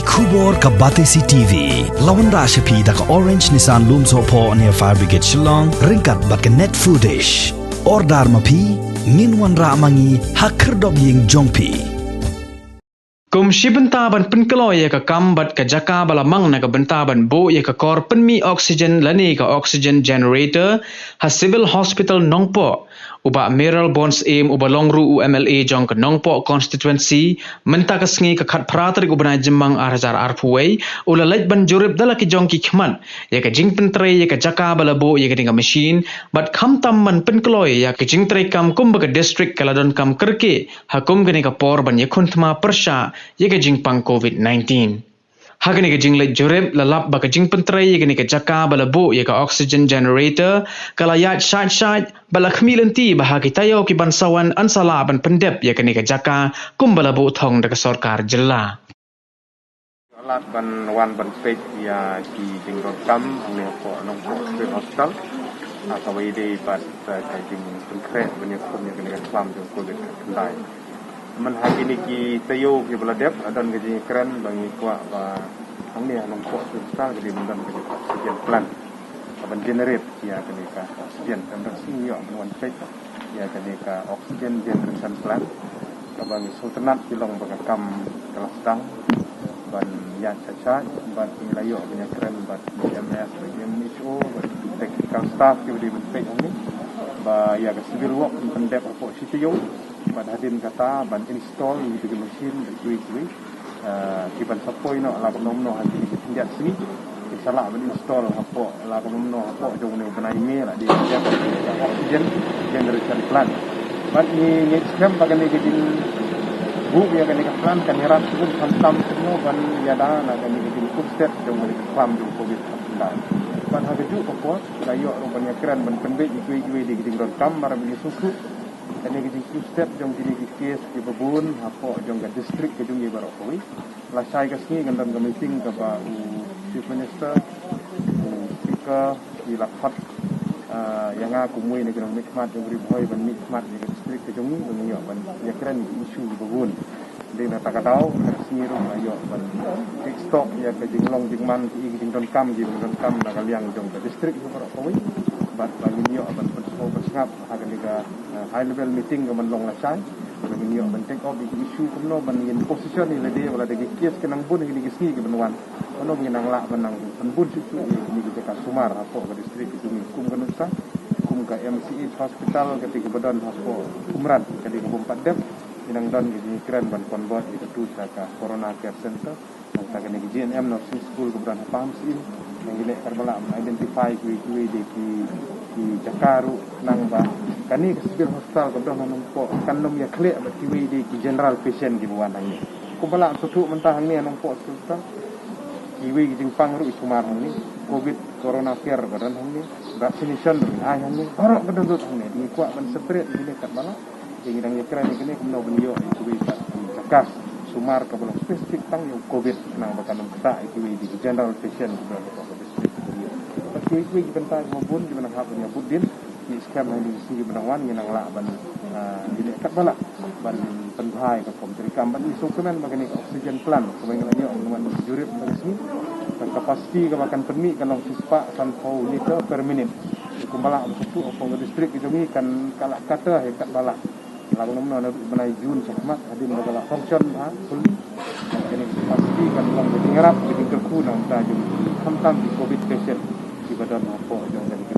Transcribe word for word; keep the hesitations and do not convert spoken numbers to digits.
Khubor ka Batesi T V la wanrah sha phi da ka Orange Nissan Lumsohphoh near Fire Brigade Shillong ryngkat bad ka Net Foodish. Order ma phi, ngin wanrah ma ngi ha khyrdop ïing jong phi. Kum shi bynta ban pynkloi ïa ka kam bad ka jaka ba la mang na ka bynta ban buh ïa ka kor pynmih oxygen lane ka oxygen generator ha Civil Hospital Nongpoh, u Bah Mayralborn Syiem uba long ruh u M L A jong ka Nongpoh constituency, mynta ka sngi ka khatphra tarik u bnai Jymmang ar hajar arphew wei, u la leit ban jurip da la ki jong ki khmat ïa ka jingpyntrei ïa ka jaka ba la buh ïa kane ka machine, bad khamtam ban pynkloi ïa ka jingtrei kam kumba ka district ka la donkam kyrkieh ha kum kane ka por ban ïakhun thma pyrshah ïa ka jingpang covid nineteen. Ha kane ka jingleit jurip la lap ba ka jingpyntrei ïa kane ka jaka ba la buh ïa ka oxygen generator ka la ïaid shait shait, bad la khmih lynti ba ha ki taïew ki ban sa wan yn sa lah ban pyndep ïa kane ka jaka kumba la buh thong da ka sorkar jylla. Lad ban wan ban peit ïa ki jingdonkam hangne hapoh Nongpoh Civil Hospital, ha kaba ïadei bad, eh, ka jingpynkhreh ban ïakhun ïa kane ka khlam jong covid khyndai. Mynta ha kine ki taïew kiba la dep, la don ka jingkren ba ngi kwah ba hangne ha Nongpoh Civil Hospital ka dei ban don ka jing oxygen plant ban generate ïa kane ka oxygen. Tang da sngi ïoh ban wan peit ïa kane ka oxygen generation plant kaba ngi sngewtynnat ki long ba ka kam ka la sdang ban ïaid shait shait, bad ngi la ïoh ban ïakren bad E M S, bad M H O, bad ki technical staff kiba dei ban peit hangne ba ïa ka civil work kin pyndep hapoh shi taïew, bad hadien kata ban install ïa ki machine bad kiwei kiwei, eh, ki ban sa poi noh la kumno kumno ha kine ki khyndiat sngi. Ki sa lah ban install hapoh la kumno kumno hapoh jong une u bnai May la dei ban dep oxygen generation plant. Bad ngi ngeit skhem ba kane ka jingbuh ïa kane ka plant kan ïarap shuh khamtam kumno ban ïada na kane ka jingkhuslai jong kane ka khlam jong covid khyndai. Bad ha kajuh ka por la ïoh ruh ban ïakren ban pynbeit ïa kiwei kiwei de ki jingdonkam, mar ba ngi sngewthuh kane ka jingkhuslai jong kine ki case kiba bun hapoh jong ka district ka jong ngi baroh kawei. Lashai ka sngi kan don ka meeting kaba u Chief Minister, u Speaker, ki la khot, ah, ïa nga kum uwei na ki nongmihkhmat jong Ri Bhoi ban mihkhmat ïa ka district ka jong ngi, ban ïoh ban ïakren ïa ki issue kiba bun. Dei na kata ka daw, ka sngi ruh nga ïoh ban take stock ïa ka jinglong jingman, ki, ki jingdonkam, ki jingdonkam na ka liang jong ka district baroh kawei. Bad ba ngin ïoh ban pynsngew pynsngap ha kane ka, eh, high level meeting ka ban long lashai. Ba ngin ïoh ban take up ïa ki issue kumno ban ngin position ïa lade, ba lada ki case ki nang bun ha kine ki sngi ki ban wan, kumno ngin nang lah ban nang pynbun shuh shuh ïa kine ki jaka sumar hapoh ka district ka jong ngi. Kum ka nuksa, kum ka M C H hospital kata kaba don hapoh Umran, kata ka bym pat dep, ki nang don ki jingkren ban convert ïa katu sha ka Corona Care Center. Nangta kane ka G N M Nursing School kaba don ha Pahamsyiem, nang ïaleh katba lah ban identify kiwei kiwei de ki, ki jaka ruh, khnang ba kane ka civil hospital kaba don ha Nongpoh kan nym ïakhleh bad kiwei de ki general patient kiba wan hangne. Kumba lah sngewthuh mynta hangne ha Nongpoh Civil Hospital, kiwei ki jingpang ruh i sumar hangne, covid, corona care ba don hangne, vaccination ruh i ai hangne, baroh ka don lut hangne. Ngi kwah ban separate ïa kine katba lah. Te ngi dang ïakren ïa kane kumno ban ïoh ïa kiwei pat ki jaka sumar kaba long specific tang ïa u covid, khnang ba kan ym ktah ïa kiwei de ki general patient kiba long hapoh ka district ka jong ngi. Bad kiwei kiwei ki bynta kiba bun kiba nang hap ban ïa bud dien, ngi skhem ha kine ki sngi kiba nang wan ngin nang lah ban, ah, ïaleh katba lah ban pynbha ïa ka form treikam. Bad ngi sngewkmen ba kane ka oxygen plant kaba ngi la ïoh ban wan jurip mynta ka sngi, ka capacity kaba kan pynmih ka long shispah sanphew litre per minute. Kumba lah ban sngewthuh hapoh ka district ka jong ngi kan ka lah kata ïa katba lah. La kumno kumno naduh bnai June shakhmat hadien ba ka la function bha fully. Kane ka capacity kan long ka jingïarap, ka jingkyrkhu na ka bynta jong ki, khamtam ki covid patient kiba don hapoh jong kane ka